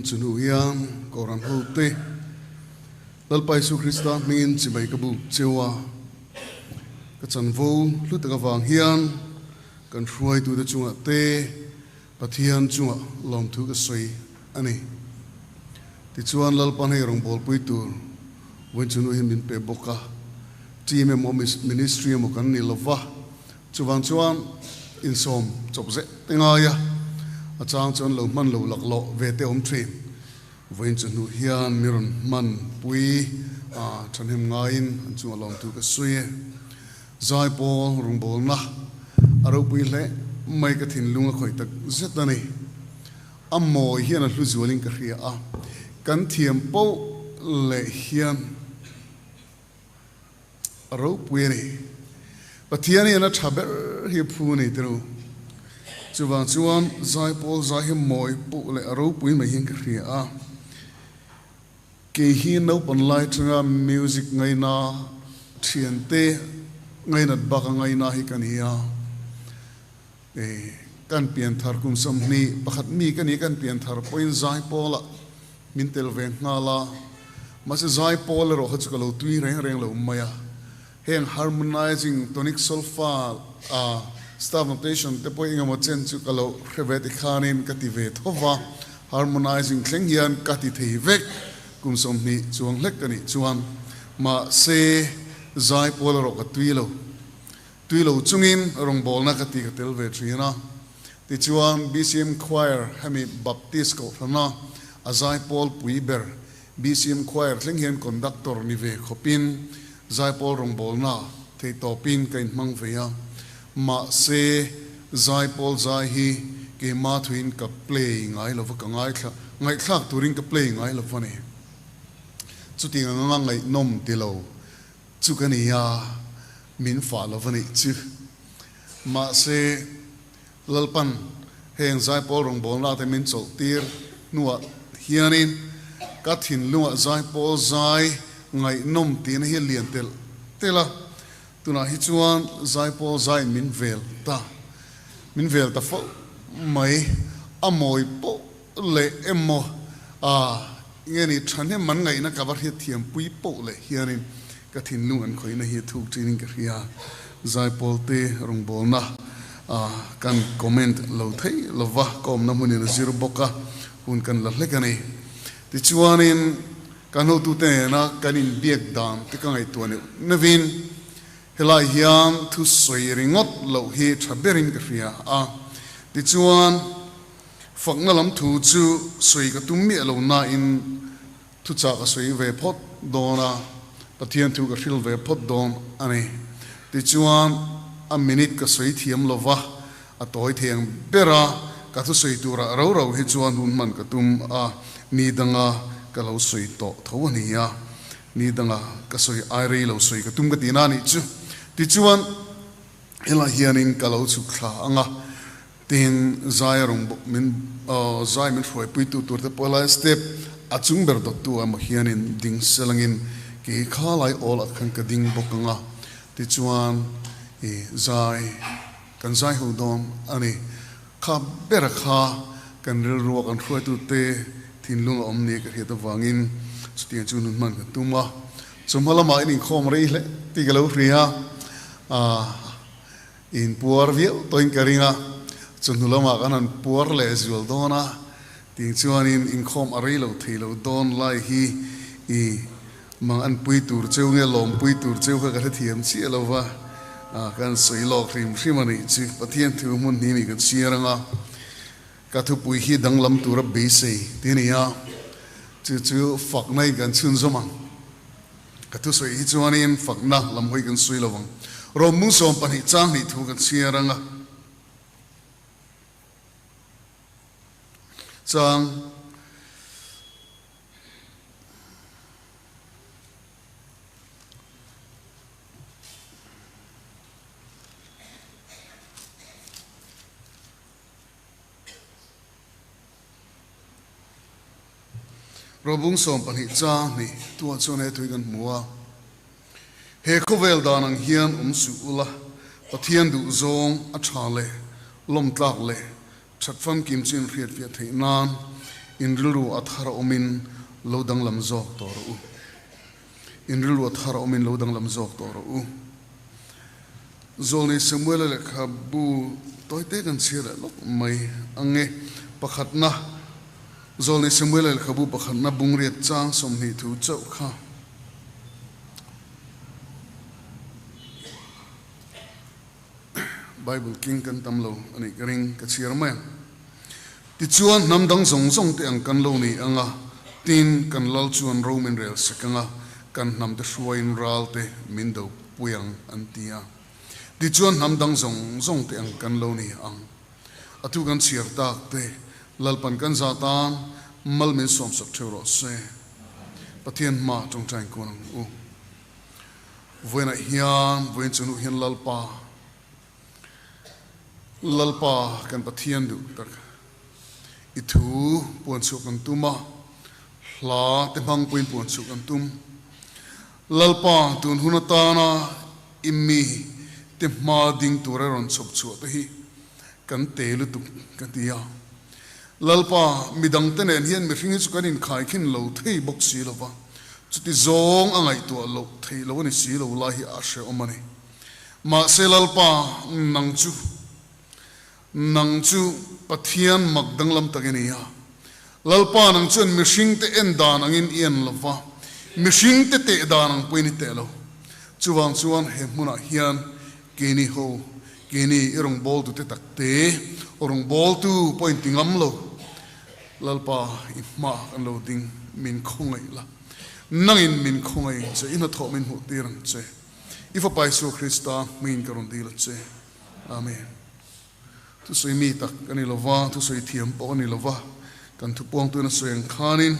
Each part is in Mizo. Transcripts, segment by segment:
chu hnu hian Kohhran hote Lalpa Isu Krista hmingin chibai ka buk cheu a, ka chanvo hlu tak avang hian kan hruaitute chungah te Pathian chungah lawmthu ka sawi a ni. Tichuan Lalpa hei rawngbawlpui tur vawiin chu hnu hi min pe bawk a, team emaw ministry emaw kan ni lova, Chuvang chuan insawm chawp zeh te ngai a, a chang chuan lo hman lo laklawh ve te awm thin. Vawiin chu hnuh hian mi rawn hman pui a thahnem ngaiin an chungah lawmtu ka sawi e. Zaipawl rawngbawlna a ropui hle mai ka thinlung a khawih tak zet a ni. A mawi hian a hlu zualin ka hria a, kan thiam poh leh hian. A ropui a ni. Pathian hian a tha ber hi a phu a ni teh u. Chuvang chuan zaipawl zai hi mawi puh leh a ropui mai hian ka hria a. Kei hi naupang lai atanga music ngaina thiante ngainat baka ngaina hi ka ni a. Kan pianthar kum 21 mi ka ni kan pianthar pawhin zaipawlah min tel ve nghal a, mahse zaipawl erawh kha chu ka lo tui reng reng lo mai a, heng harmonizing, tonic solfa, staff notation te pawh engemaw chen chu ka lo hre ve tikhanin ka ti ve tho va, harmonizing thleng hian ka ti thei vek kum 20 chuang hlek ka nih chuan, mahse zaipawl erawh ka tui lo. Tui lo chungin rawngbawlna ka ti ka tel ve thin a. Tichuan, BCM Choir hemi Baptist Kohhrana a zaipawl pui ber BCM Choir thleng hian conductor ni ve khawpin zaipawl rawngbawlna theihtawpin ka inhmang ve a. Mahse, zaipawl zai hi keima thuin ka play ngai lova ka ngaithla ngaihthlak turin ka play ngai lova ni. Chutiang anga ngaihnawm ti lo Chu ka ni a, min fah lo va nih chu. Mahse, Lalpan heng zaipawl rawngbawlna te min chawlh tir hnuah hianin ka thinlungah zaipawl zai ngaihnawm tihna hi a lian telh telh a, tunah hi chuan zaipawl zaiin min vel ta, min vel ta fo mai, a mawi poh leh emaw a nge ni thahnem an ngaihna ka va hriatthiam pui poh leh hianin ka thinlung an khawihna hi a thuk tinin ka hria. Zaipawlte rawngbawlna a kan comment lo thei lova ka awmna hmunin a zir bawk a, hun kan la hlek a ni. Tichuanin kan hotute nena kan inbiak dan te ka ngaihtuah neuh neuhin helai hian thusawi ringawt loh hi tha berin ka hria a. Tichuan. Fakna lam thu chu sawi ka tum miah lo nain thuchah ka sawi ve phawt dawn a, Pathian thu ka hril ve phawt dawn a ni. Tichuan, a minute ka sawi thiam lo va, a tawi thei ang ber a, ka thusawi turah ro ro hi chuan hun hman ka tum a, ni danga ka lo sawi tawh tho a ni a, ni danga ka sawi ai rei lo sawi ka tum ka tihna a nih chu. Tichuan, helaiah hianin ka lo chhuk thla ang a, Tin, zai a rawn min zai min hruaipuitu tur te pawh helai step a chung ber dawttu emaw hianin ding selangin kei kha lai awl ah khan ka ding bawk ang a, tichuan i zai kan zai ho dawn a ni. Kha bera kha kan rilrua kan hruaitu te thinlung a awm ni ka hriat avangin chutiang chu nun hman kan tum a, chawhma lamah in inkhawm rei hle tih ka lo hria a. In puar viau tawhin ka ring a, chawhnu lamah kan han puar leh zual dawn a, ting chuanin inkhawm a rei lo thei lo dawn lai hi i mang an pui tur cheu nge lawmpui tur cheu kha ka hrethiam chiah lo va, kan sawi lawk hrim hrim a nih chu. Pathian thu hmun hnih nih kan chhiar ang a, ka thupui hi danglam tura beisei ti a ni a, chu chu fakna in kan chhunzawm ang. Ka thusawi hi chuanin fakna lam hawi kan sawi lo ang. Rom mung 12 chang hnih thu kan chhiar ang a. Chang. Robung 12 chang hnih tuah chuan he thui kan hmu a, He khawvel dan ang hian awm suh ula, Pathian duh zawng a tha leh lawmtlak leh that famkim chu in hriatfiah theih nan In rilru a thar a awmin lo danglam zawk tawh rawh u. In rilru a thar a awmin lo danglam zawk tawh rawh u. Zawlnei Samuela lehkhabu tawite kan chhiar leh lawk mai ang e. Pakhatna, Zawlnei Samuela lehkhabu pakhatna bungriat chang 20 thu chauh kha. Bible king kan tam lo a nih ka ring, ka chhiar mai ang. Tichuan hnam dang zawng zawng te ang kan lo ni ang a, tin kan lal chuan ro min rel sek ang a, kan hnam te hruaiin ral te min do pui ang an ti a. Tichuan hnam dang zawng zawng te ang kan lo ni ang. A thu kan chhiar tak te Lalpan kan za tan mal min sawmsak theuh rawh se. Pathian hma tawngtain kun ang u. Vawiinah hian, vawiin chu hnuh hian Lalpa, Lalpa kan Pathian duh tak, i thu puan chhuah kan tum a, hla te hmang pawhin puan chhuah kan tum. Lalpa, tun hun atana i mi te hma ding tura rawn chhawp chhuah te hi kan te lutuk ka ti a. Lalpa, midangte nen hian mihring hi chu kan inkhaikhin lo thei bawk si lo va, chuti zawng a ngaihtuah loh theih lo a ni si lo lai hi a hrehawm a ni. Mahse Lalpa, nang chu, nang chu Pathian mak danglam tak i ni a. Lalpa, nang chuan mihringte en dan angin i en lo va, mihringte teh dan ang pawhin i teh lo. Chuvang chuan he hmunah hian Keini ho, keini i rawngbawltute tak te, aw rawngbawltu pawh inti ngam lo, Lalpa i hma kan lo ding, min khawngaih la, nangin min khawngaih ang che, i hnathawh min hmuh tir ang che, i Fapa Isua Krista hmingin ka rawn dil a che. Amen. Thusawi mi tak ka ni lova, thusawi thiam pawh ka ni lova, kan thupuangtuin a sawi ang khanin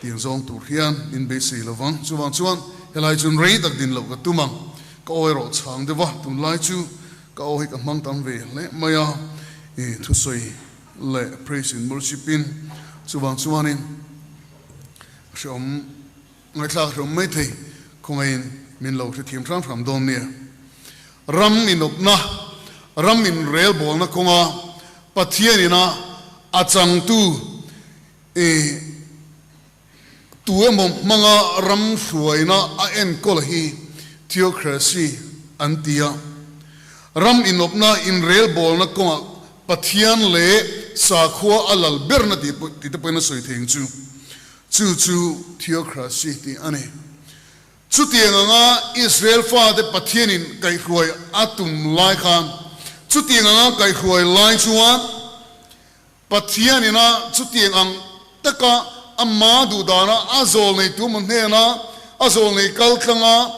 tiang zawng tur hian min beisei lovang. Chuvang chuan helai chuan rei tak din loh ka tum ang. Ka aw erawh chhang deuh a, tunlai chu ka aw hi ka hmang tam ve hle mai a, i thusawi leh praise and worship in chuvang chuanin hreawm Ngaihthlak hlawm mai thei, khawngaihin min lo hrethiam hram hram dawn nia. Ram inawpna, ram inrelbawlna kawnga Pathian ina a changtu i tu emaw hmanga ram hruaina a enkawl hi theocracy an ti a. Ram inawpna, inrelbawlna kawnga Pathian leh sakhua a lal berna tih te pawhin a sawi thei ang chu. Chu chu theocracy tih a ni. Chutiang anga Israel fate Pathianin kaihhruai a tum lai khan, chutiang anga kaihhruai lai chuan Pathianin a chutiang ang taka ama duhdana a zawl nei tu emaw hnena a zawl nei kal tlanga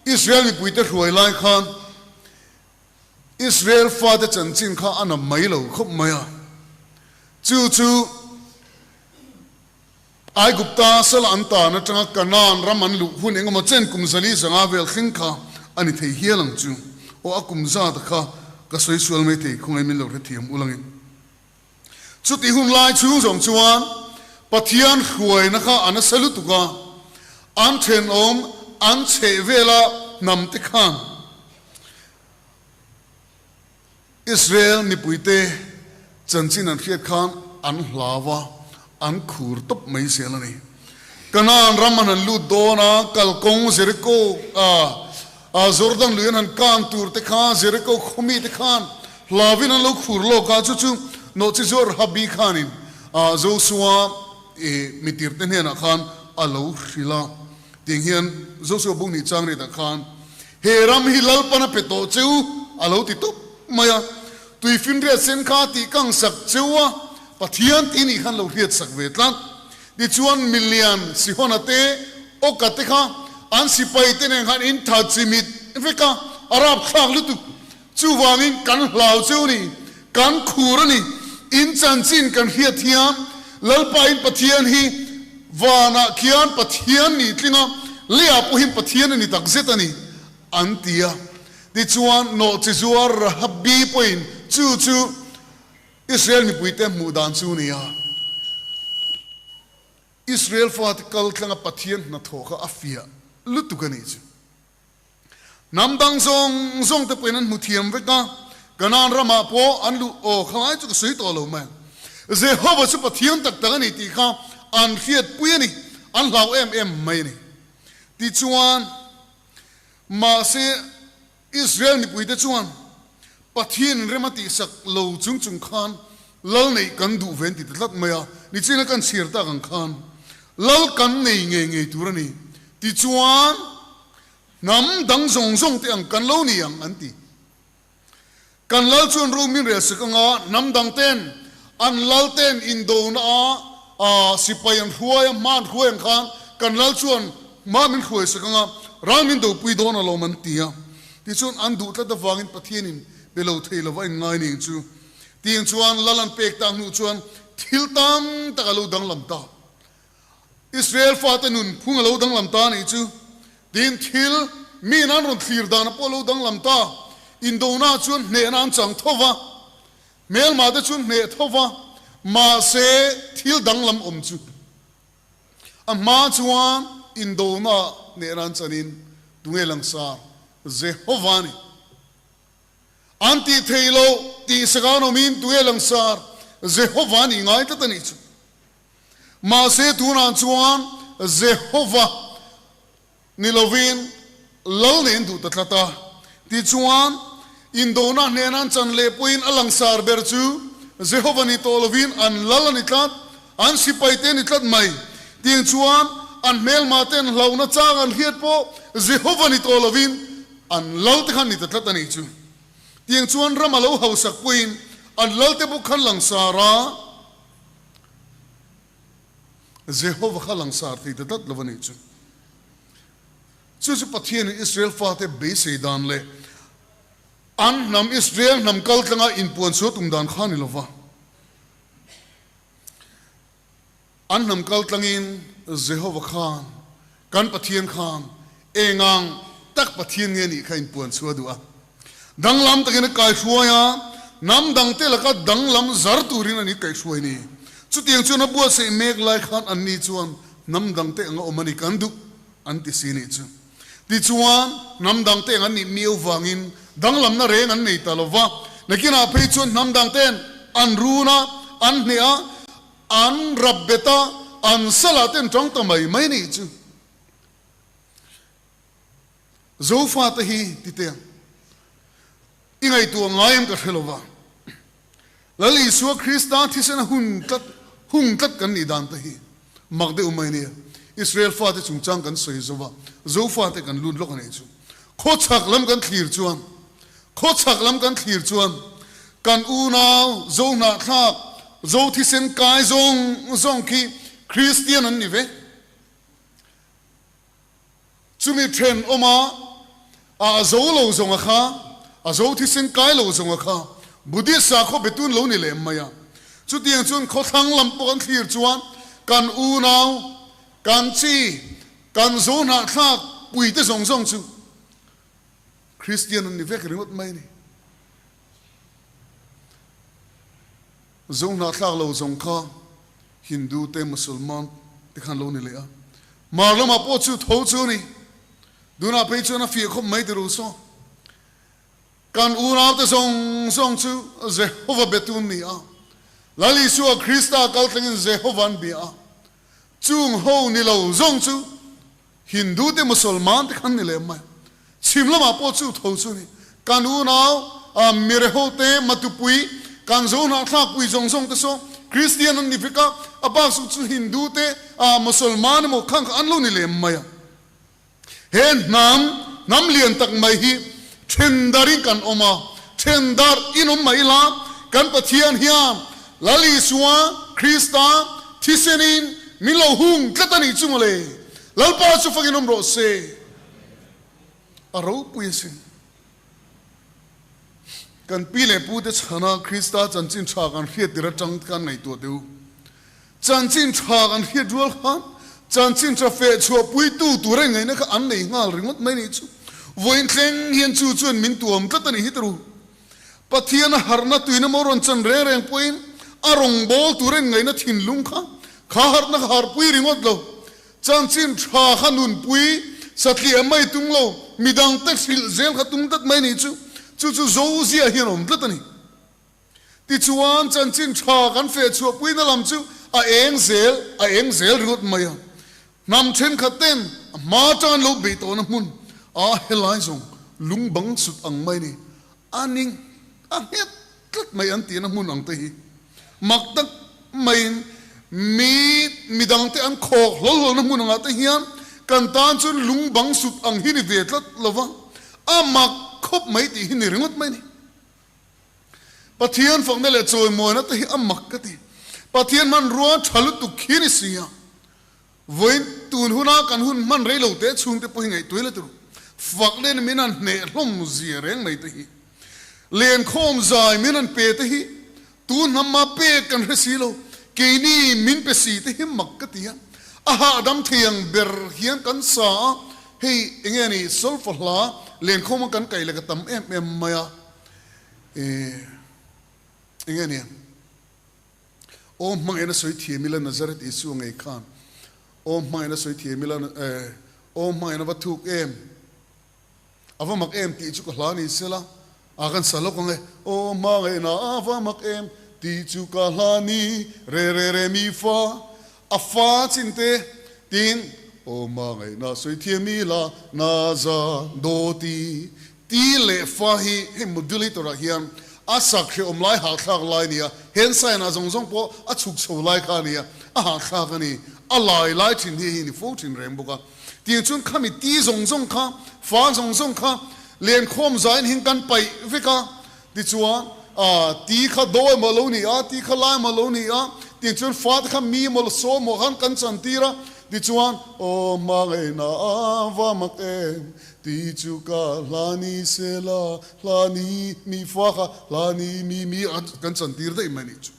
Israel mipuite hruai lai khan Israel fate chanchin kha a na mai lo khawp mai a. Chu chu Aigupta sala an tan atanga Kanaan ram an luh hun engemaw chen kum 400 vel thleng kha a ni thei hial ang chu. Aw a kum zat kha ka sawi sual mai thei khawngaih min lo hrethiam ulangin. Chuti hun lai chhung zawng chuan Pathian hruaina kha a nasa lutuk a, an thenawm an chheh vela hnam te khan Israel mipuite chanchin an hriat khan an hlau a, an khur tawp mai zel a ni. Kanaan ram an han lut dawn a, kalkawng Jericho a Jordan lui an han kan tur te kha Jericho khaw mite khan hlauvin an lo khur lawk a, chu chu nawhchizuar Rahabi khanin Josua mitirte hnenah khan a lo hrilh a. Tiang hian Josua bung nih chang riatah khan, He ram hi Lalpan a pe tawh cheu, a lo ti tawp mai a. Tuifinriat sen kha a tih kang sak cheu a, Pathian tih nih khan lo hriat sak ve tlat. Tichuan milian Sihona te, Oka te kha an sipai te nen khan in tha chimit vek a, a rapthlak lutuk. Chuvangin kan hlau cheu ni, kan khur a ni. In chanchin kan hriat hian Lalpa in Pathian hi vanah khian Pathian nih tling a, leiah pawhin Pathian a ni tak zet a ni, an ti a. Tichuan nawhchizuar Rahabi pawhin chu chu Israel mipuite hmuh dan chu a ni a. Israel fate kal tlanga Pathian hnathawh kha a fiah lutuk a nih chu. Hnam dang zawng zawng te pawhin an hmu thiam vek a, Kanaan ramah pawh an luh aw kha lai chu ka sawi tawh lo mai. Jehova chu Pathian tak tak a ni tih kha an hriatpui a ni, an hlau em em mai a ni. Tichuan, mahse Israel mipuite chuan Pathian in rem a tihsak lo chung chung khan lal neih kan duh ve an ti ta tlat mai a, nichina kan chhiar tak ang khan lal kan nei ngei ngei tur a ni. Tichuan, hnam dang zawng zawng te ang kan lo ni ang an ti. Kan lal chuan ro min rel sak anga hnam dang ten an lal ten indona a sipai an hruai a, hma an hruai ang khan kan lal chuan hma min hruai sak anga ral min dopui dawn alawm an ti a. Tichuan an duh tlat avangin Pathianin pe lo thei lova in ngai ning chu. Tiang chuan lal an pek tak hnu chuan thil tam tak a lo danglam ta. Israel fate nun phung a lo danglam ta a nih chu. Tin, thil mi in an rawn thlir dana pawh a lo danglam ta. Indona chuan hnehna an chang tho va, hmelma te chuan hneh tho va, mahse thil danglam awm chu a hma chuan indona hnehna an chanin tunge langsar Jehova a ni. An tih theih loh tih sakan awmin tunge langsar Jehova a nih ngai tlat a nih chu. Mahse, tunah chuan Jehova ni lovin Lal nen duh ta tlat a. Tichuan, indona hnena an chan leh pawhin a langsar ber chu Jehova ni tawh lovin an Lal a ni tlat, an sipaite a ni tlat mai. Tiang chuan an hmelmate an hlauhna chang an hriat pawh Jehova ni tawh lovin an Lal te khan ni ta tlat a nih chu. Tiang chuan ram a lo hausak pawhin an Lalte bawk khan langsar a. Jehova kha langsar thei ta tlat lo a nih chu. Chu chu Pathianin Israel fate beisei dan leh an hnam Israel hnam kal tlanga inpuan chhuah tum dan kha a ni lo va. An hnam kal tlangin Jehova khan kan Pathian khan engang tak Pathian nge nih kha inpuan chhuah duh a. Danglam takin a kaihruai a, hnam dangte laka danglam zar turin an inkaihruai ni. Chutiang chuan a buatsaih mek lai khan anni chuan hnam dangte anga awm a ni kan duh an ti si nih chu. Tichuan, hnam dangte ang an nih miau vangin danglamna reng an nei ta lo va. Nakinah phei chuan hnam dangte'n an run a, an hneh a, An rap bet a, an salah te an tang ta mai mai nih chu. Zofate hi ti teh ang. I ngaihtuah ngai em ka hre lo va. Lal Isua Krista thisen a hun tlat, hung tlat kan nih dan te hi mak deuh mai nia. Israel fate chungchang kan sawi zo va, Zofate kan lut lawk a nih chu. Khawchhak lam kan thlir chuan, Khawchhak lam kan thlir chuan kan unau Zohnahthlak, Zo thisen kai zawng zawng khi Kristian an ni ve. Chumi then awma a zo lo zawnga kha, a zo thisen kai lo zawnga kha Buddhist sakhaw betun lo ni lem mai a. Chutiang chuan khawthlang lam pawh kan thlir chuan kan unau, kan chi, kan Zohnahthlak puite zawng zawng chu Kristian an ni vek ringawt mai a ni. Zohnahthlak lo zawng kha Hindu te Musulman te khan lo ni leh a. Mar lamah pawh chu tho chu a ni. Tunah phei chuan a fiah khawp mai tirul saw. Kan unaute zawng zawng chu Jehova betu an ni a. Lal Isua Krista kal thlengin Jehova an bia a. Chung ho ni lo zawng chu Hindu te Musalman te khan ni lem mai. Chhim lamah pawh chu tho chu ni. Kan unau Mireho te Matupui kan zo hnahthlak pui zawng zawng te saw Kristian an ni vek a, a bak chu chu Hindu te Musalman emaw khang kha an lo ni lem mai a. He hnam hnam lian tak mai hi then darin kan awm a, then dar in awm mai ila kan Pathian hian Lal Isua Krista thisenin min lo hung tlat a nih chu mawle. Lalpa chu fakin awm rawh se. A ropui asin. Kan pi leh pu te chhana Krista chanchin tha kan hriat tir atang kan ngaihtuah teh u. Chanchin tha kan hriat rual khan chanchin tha feh chhuah puitu tur a ingaihna kha an nei nghal ringawt mai nih chu. Vawiin thleng hian chu chuan min tuam tlat a nih hi teh u. Pathian a harhna tuina maw rawn chan reng reng pawhin a rawngbâwl tur a inngaihna thinlung kha kha harhna kha harhpui ringawt lo. Chanchin tha kha nunpui satliah mai tung lo, midangte hrilh zel kha tung tlat mai nih chu, chu chu Zozia hian a awm tlat a ni. Tichuan, chanchin tha kan feh chhuahpuina lam chu a eng zel a eng zel ringawt mai a. Hnam thenkhat ten a hma atang an lo beih tawhna hmun a helai zawng lung bang sut ang mai ni. A ning a nghet tlat mai an tihna hmun ang te hi mak tak maiin mi midangte an khawk hlawl hlawlna hmun angah te hian kan tan chuan lung bang sut ang hi ni ve tlat lo va, a mak khawp mai tih hi ni ringawt mai ni. Pathian fakna leh chawimawina te hi a mak ka ti. Pathian hmanrua tha lutuk khi ni si a. Vawiin tun huna kan hun hman rei lo te chhungte pawh hi ngaihtuai la tur. Fak len min han hneh hlawm zia reng mai te hi. Lenkhawm zai min han pe te hi tun hnam a pek kan hre si lo. Keini min pe si te hi mak ka ti a. A hahdam thei ang ber hian kan sa a, hei enge ni solfa hla lenkhawm a kan kaih leh ka tam em em mai a. Enge ni? Aw hmangaihna sawi thiam ila Nazareth Isua ngei khan Aw hmangaihna sawi thiam ila eh Aw hmangaihna va thuk em A va mak em tih chu ka hla ni sela A kan sa lawk ang e Aw hmangaihna a va mak em tih chu ka hla ni Re re re mi fa A fa chin te tiin Aw hmangaihna sawi thiam ila Naza do ti Ti leh fa hi hei modulator ah hian a sak hrehawm lai hahthlak lai nia, hen sign ah zawng zawng pawh a chhuk chho lai kha ania, a hahthlak a ni, a lai lai thin hi hei ni fo thin reng bawk a. Tiang chuan khami ti zawng zawng kha, fa zawng zawng kha lenkhawm zain hin kan paih vek a, tichuan ah ti kha do emaw lo ni a, ti kha lai emaw lo ni a, tiang chuan fa te kha mi emaw saw emaw khan kan chantir a, tichuan aw hmangaihna a va mak em Ti chu ka hla ni se la, hla ni mi fa kha, hla ni mi mi a kan chantir daih mai nih chu.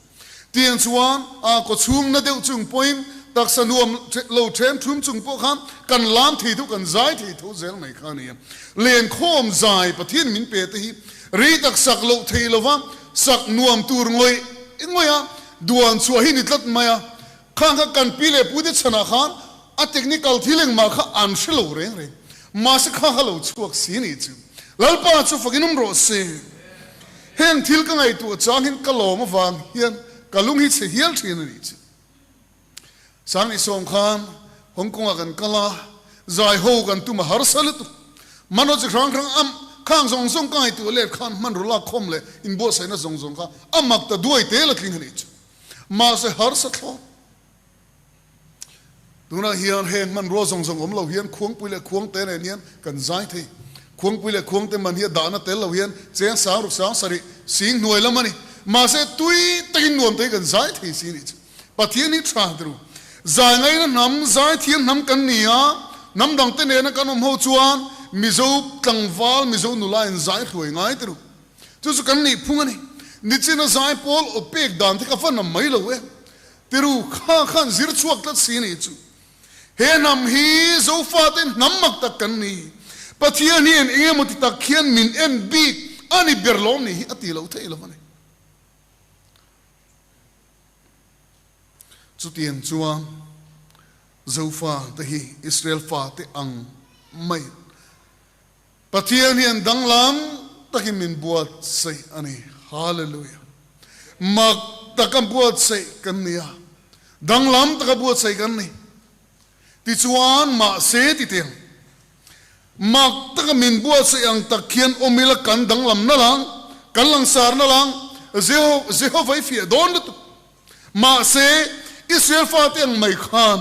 Tiang chuan a kaw chhung na deuh chung pawhin taksa nuam lo then thum chung pawh khan kan lam thei tho, kan zai thei tho zel mai kha a ni a. Lenkhawm zai Pathian min pe te hi rei tak sak loh thei lova sak nuam tur ngawih ngawih a duan chhuah hi ni tlat mai a. Khang kha kan pi leh pu te chhanah khan a technical thil engmah kha an hre lo reng reng. Mahse kha kha lo chhuak si nih chu. Lalpa chu fakin awm rawh se. Heng thil ka ngaihtuah chang hian ka lawm avang hian ka lung hi chhe hial thin a nih chu. Sangni sawm khan Hong Kong ah kan kal a, zai ho kan tum a harsa lutuk. Manoj hrang hrang am khang zawng zawng ka ngaihtuah let khan hmanraw lak khawm leh inbuatsaihna zawng zawng kha a mak ta duai tel a tling a nih chu. Mahse harsa thlawt. Tunah hian heng hmanrua zawng zawng awm lo hian khuangpui leh khuangte nen hian kan zai thei. Khuangpui leh khuangte man hi a dahna tel lo hian cheng sang ruk sang sarih sing hnuai lam a ni. Mahse tui takin nuam te hi kan zai thei si nih chu. Pathian hi tha ti ru. Zai ngaina hnam, zai thiam hnam kan ni a, hnam dangte nena kan awm ho chuan Mizo tlangval, Mizo nula in zai hruai ngai ti ru. Chu chu kan nih phung a ni. Nichina zai pawl aw pek dan te kha va nam mai lo e. Tiru kha khan zir chhuak tlat si nih chu. He hnam hi Zofate hnam mak tak kan ni. Pathian hian eng emaw ti tak hian min en bik a ni ber lawm nih hi a ti lo thei lo a ni. Chutiang chuan Zofate hi Israel fate ang mai. Pathian hian danglam takin min buatsaih a ni. Hallelujah! Mak taka buatsaih kan ni a, danglam taka buatsaih kan ni. Tichuan, mahse ti teh ang, mak taka min buatsaih ang tak hian awm ila kan danglam na lang, kan langsar na lang, Jehovah i fiah dawn lutuk. Mahse, Israel fate ang mai khan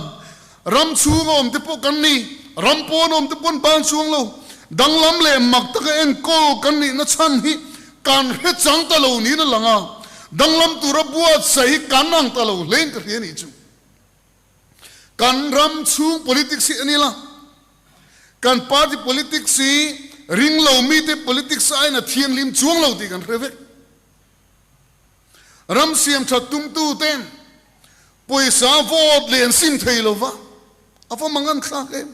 ram chhunga awmte pawh kan ni, ram pawn awmte pawh an ban chuang lo. Danglam leh mak taka enkawl kan nihna chhan hi kan hre chang ta lo niin a lang a, danglam tura buatsaih hi kan ang ta lo hlein ka hria nih chu. Kan ram chhung politics hi a ni la, kan party politics hi ring lo mite politics aiin a thianghlim chuang lo tih kan hre vek. Ram siam that tumtu ten pawisa vote leh an sim thei lo va, a va mang an thlak em?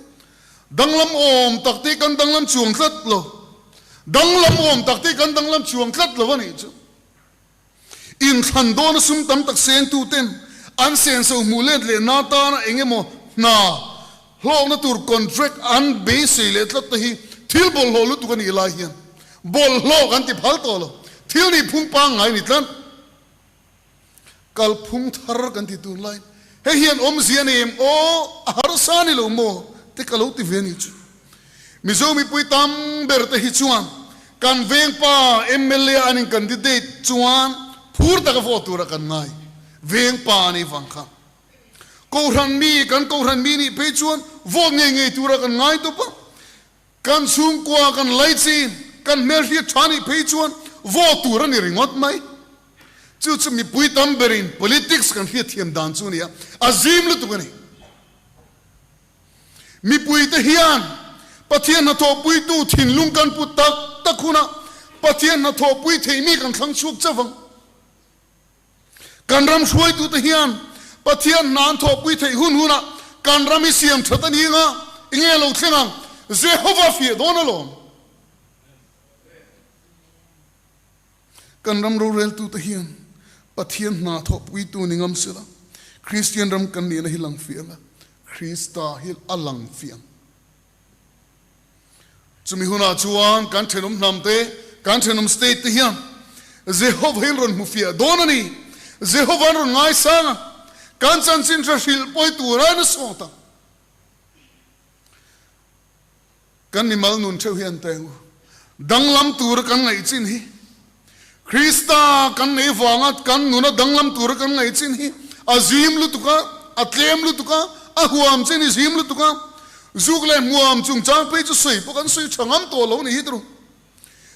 Danglam awm tak te kan danglam chuang tlat lo. Danglam awm tak te kan danglam chuang tlat lo a nih chu. Inthlan dawna sum tam tak sengtu ten an senso hmuh let leh na tana eng emaw hna hlawkna tur contract an beisei leh tlat te hi thil bawlhhlawh lutuk a nih lai hian bawlhhlawh kan ti phal tawh lo. Thil nih phung pangngai ni tlat. Kalphung thar kan ti tun lai hei hian awmzia nei em aw a harsa ni lo maw te ka lo ti ve ni chu. Mizo mipui tam ber te hi chuan kan vengpa mla an in candidate chuan phur taka vote tura kan ngai vengpa a nih vang kha. Kohhran mi kan kohhran mi nih phei chuan vote ngei ngei tura kan ngai tawp a. Kan chhungkua kan laichin, kan hmelhriat tha nih phei chuan vote tur a ni ringawt mai. Chu chu mipui tam berin politics kan hriatthiam dan chu a ni a, a zim lutuk a ni. Mipuite hian Pathian hnathawhpuitu thinlung kan pu tak tak hunah Pathian hnathawhpui theih mi kan thlang chhuak chauh ang. Kan ram hruaitute hian Pathian hna an thawhpui theih hun hunah kan ram hi siam that a ni anga enge lo thleng ang? Jehova fiah dawn alawm. Kan ram roreltute hian Pathian hna thawhpuitu ni ngam sela, Kristian ram kan nihna hi lang fiah anga Krista hi a lang fiah ang. Chumi hunah chuan kan thenawm hnam te, kan thenawm state te hian Jehova hi an rawn hmu fiah dawn a ni. Jehova an rawn ngaisang a, kan chanchin hre hrilh pawi tur a na sawt a. Kan mimal nun theuh hi an teng u. Danglam tura kan ngaih chin hi, Krista kan nei vanga kan nuna danglam tura kan ngaih chin hi a zim lutuk a, a tlem lutuk a, a huam chin hi zim lutuk a. Zuk leh hmuam chungchang phei chu sawi pawh kan sawi tha ngam tawh lo ni hi turu.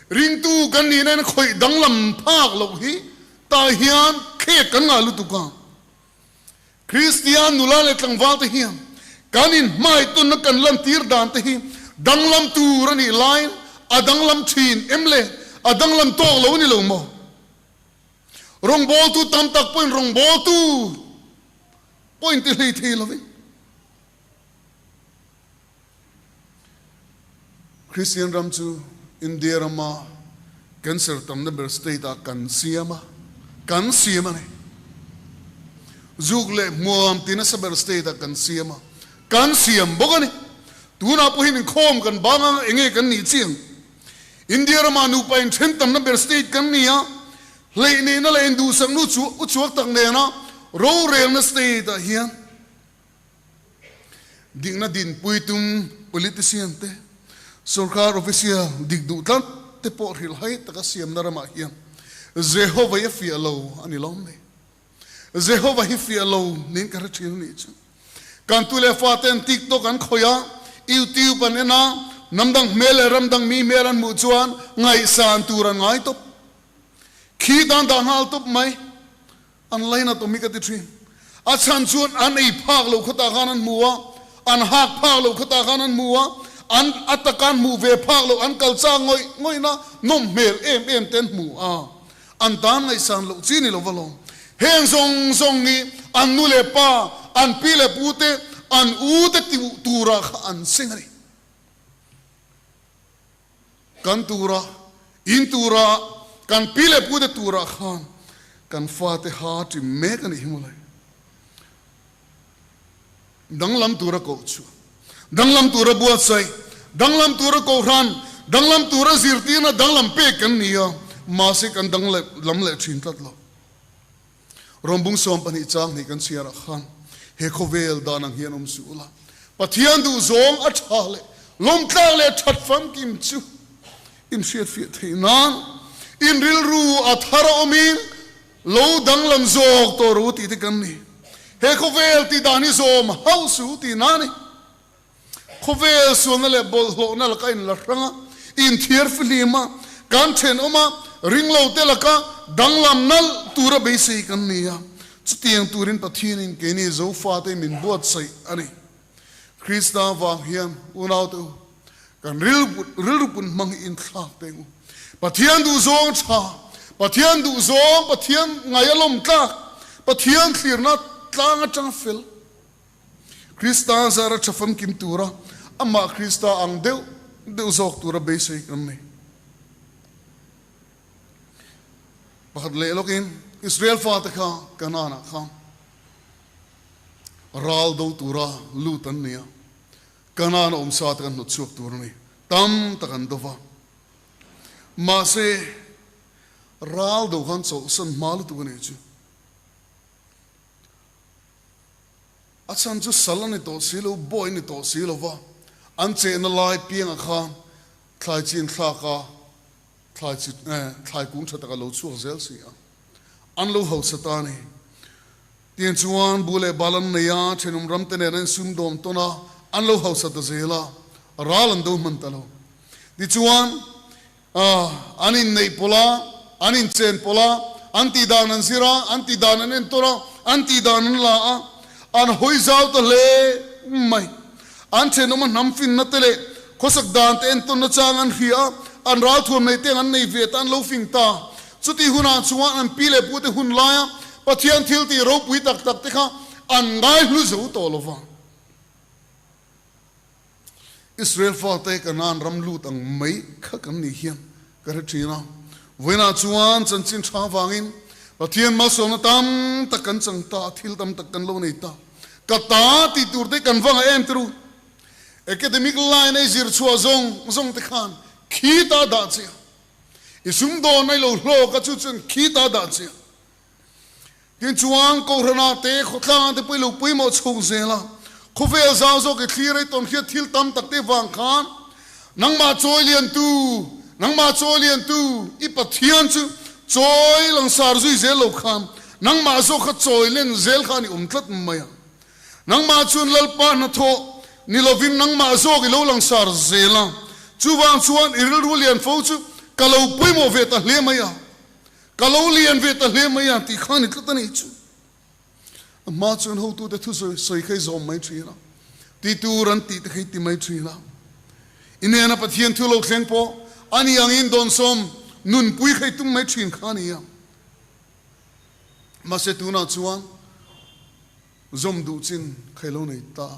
Ringtu kan nihna in khawih danglam phak loh hi tah hian khek kan ngah lutuk a. Kristian nula leh tlangval te hian kan inhmaitunna kan lantir dan te hi danglam tur a nih laiin a danglam thin em le? A danglam tawk lo a ni lo maw? Rawngbawltu tam tak pawhin rawngbawltu pawh inti hlei thei lovin Kristian ram chu India rama cancer tamna ber state ah kan siam a, kan siam a ni. Zuk leh hmuam ti nasa ber state ah kan siam a, kan siam bawk a ni. Tunah pawhin inkhawm kan bang anga enge kan nih chiang. India rama nupa inthen tamna ber state kan ni a, hleih neihna leh induhsakna uchuak tak nena rorelna state ah hian Dikna dinpui tum politician te, sorkar official dik duh tlat te pawh hrilhhai taka siamna ramah hian Jehova hi a fiah lo a ni lawm mai. Jehova hi fiah lo niin ka hre thin a nih chu. Kan tu leh faten TikTok an khawih a, YouTube an en a, hnam dang hmel leh ram dang mi hmel an hmuh chuan ngaihsan tur an ngai tawp. Khi dan dah nghal tawp mai. An lainat awm hi ka ti thin. A chhan chuan an ei phak lo khawtah khan an hmu a, an hak phak lo khawtah khan an hmu a, an a taka an hmuh ve phak lo, an kal chak ngawih ngawihna nawm hmel em em te an hmu a, an tan ngaihsan loh chi ni lo va lawm. Heng zawng zawng hi an nu leh pa, an pi leh pu te, an u te turah kha an seng a ni. Kan tura, in tura, kan pi leh pute turah khan kan fate ha ṭim mek a nih hi mawle. Danglam tura koh chu, danglam tura buatsaih, danglam tura kohhran, danglam tura zirtirna danglam pek kan ni a, mahse kan danglam leh ṭhin tlat lo. Rawngbung 12 chang hnih kan chhiarah khan he khawvel dan ang hian awm suh ula, Pathian duhzawng a tha leh lawmtlak leh that famkim chu in hriatfiah theih nan in rilru a thar a awmin lo danglam zawk tawh rawh u tih te kan ni. He khawvel tih dan hi zawm hauh suh u tih na a ni. Khawvel sualna leh bawlhhlawhna laka in la hrang a, inthiar fihlim a, kan thenawm a, ringlo te laka danglam nalh tura beisei kan ni a, chutiang turin Pathianin keini Zofate min buatsaih a ni. Krista vang hian unaute u, kan rilru pun hmang hi inthlak teng u. Pathian duhzawng tha, Pathian duhzawng, Pathian ngai a lawm tlak, Pathian thlirna tlang atanga fel, Krista zara tha famkim tura amah Krista ang deuh deuh zawk tura beisei kan nei. Pakhat leh lawkin Israel fate kha Kanaan-ah khan ral do tura lut an ni a, Kanaan a awm sa te kan hnawt chhuak tur a ni. Tam tak an do va. Mahse, ral do khan chawlhsan hma lutuk a nih chu. A chhan chu sal a ni tawh si lo, bawi a ni tawh si lo va, an chehna lai piangah khan thlai chin thlak a, thlai chi thlai kung tha tak a lo chhuak zel si a, an lo hausa ta a ni. Tiang chuan bu leh bal an nei a, thenawm ram te nen an insumdawm tawn a, an lo hausa ta zel a, ral an do hman ta lo. Tichuan, an inneih pawlh a, an inchen pawlh a, an tih dan an zir a, an tih dan an entawn a, an tih dan an la a, an hawi zau ta hle mai. An thenawm a hnam finna te leh khawsak dan te entawnna chang an hria a, an ralthuam nei te ang an nei ve ta, an lo fing ta. Chutih hunah chuan an pi leh pute hun laia Pathian thil tih ropui tak tak te kha an ngaihlu zo tawh lo va. Israel fate Kanaan ram lut ang mai kha kan nih hian ka hre thin a. Vawiinah chuan chanchin tha vangin Pathian malsawmna tam tak kan chang ta, thil tam tak kan lo nei ta. Ka ta tih tur te kan vang a em tiru. Academic line a i zir chhuah zawng zawng te khan khi ta dah che a. I sumdawn a i lo hlawk a chu chuan khi ta dah che a. Tin chuan Kohhranah te, khawtlangah te pawh i lo pawimawh chho zel a. Khawvel zau zawk i thlir a, i tawn hriat thil tam tak te vang khan nangmah chawi liantu, nangmah chawi liantu i Pathian chu chawi langsar zui zel lo khan nangmah zawk kha chawi len zel khan i awm tlat mai a. Nangmah chuan Lalpa hnathawh ni lovin nangmah zawk i lo langsar zel a. Chuvang chuan i rilru lian fo chu ka lo pawimawh ve ta hle mai a. Ka lo lian ve ta hle mai a tih kha ni tlat a nih chu. A hma chuan hotute thu sawi kha i zawm mai thin a, ti tur an tih te kha i ti mai thin a. I nena Pathian thu lo thleng pawh a ni angin dawnsawm nunpui kha i tum mai thin kha a ni a. Mahse tunah chuan zawm duh chin kha i lo nei ta,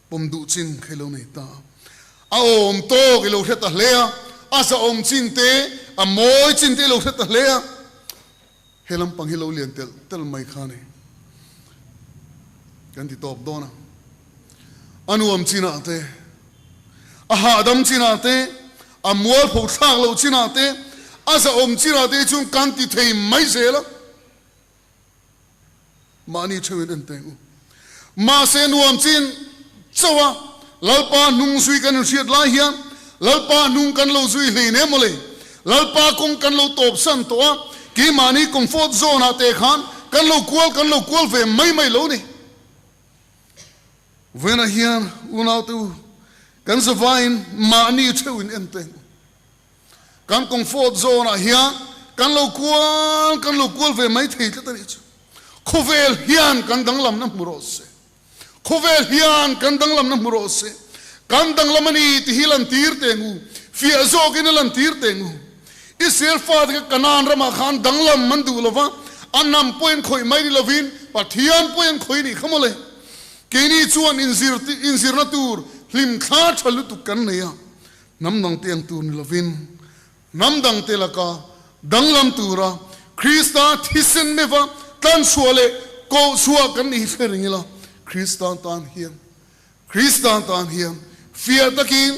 pawm duh chin kha i lo nei ta. A awm tawk i lo hre ta hle a, a zahawm chin te, a mawi chin te i lo hre ta hle a. He lampang hi lo lian telh telh mai kha a ni. Kan ti tawp dawn a. A nuam chinah te, a hahdam chinah te, a mualpho thlak loh chinah te, a zahawm chinah te hi chuan kan ti thei mai zel a. Mahni theuhin en teng u. Mahse nuam chin chauh a, Lalpa hnung zui kan inhriat lai hian Lalpa hnung kan lo zui hlein em mawle? Lalpa kawng kan lo tawp san tawh a, keimahni comfort zone ah te khan kan lo kual kan lo kual ve mai mai lo ni. Vawiinah hian unaute u, kan zavaiin mahni theuhin en teng u. Kan comfort zone ah hian kan lo kual kan lo kual ve mai thei tlat a nih chu. Khawvel hian kan danglamna hmu rawh se. Khawvel hian kan danglamna hmu rawh se. Kan danglam a ni ti hi lantir teng u. Fiah zawkin a lantir teng u. Israel fate kha Kanaan ramah khan danglam an duh lo va, a hnam pawhin khawih mai ni lovin Pathian pawhin khawih nih kha mawle. Keini chuan inzir inzirna tur hlimthla tha lutuk kan nei a. Hnam dang te ang tur ni lovin, hnam dang te laka danglam tura Krista thisen meva tlanchhuah leh kohchhuah kan nih hi hre reng ila, Krista tan hian, Krista tan hian fiah takin,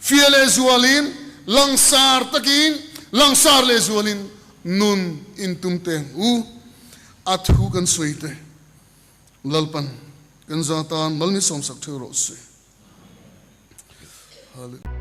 fiah leh zualin, langsar takin, langsar leh zualin nun intum teng u. A thu kan sawi te Lalpan kan za tan mal min sawmsak theuh rawh se. Hallelujah.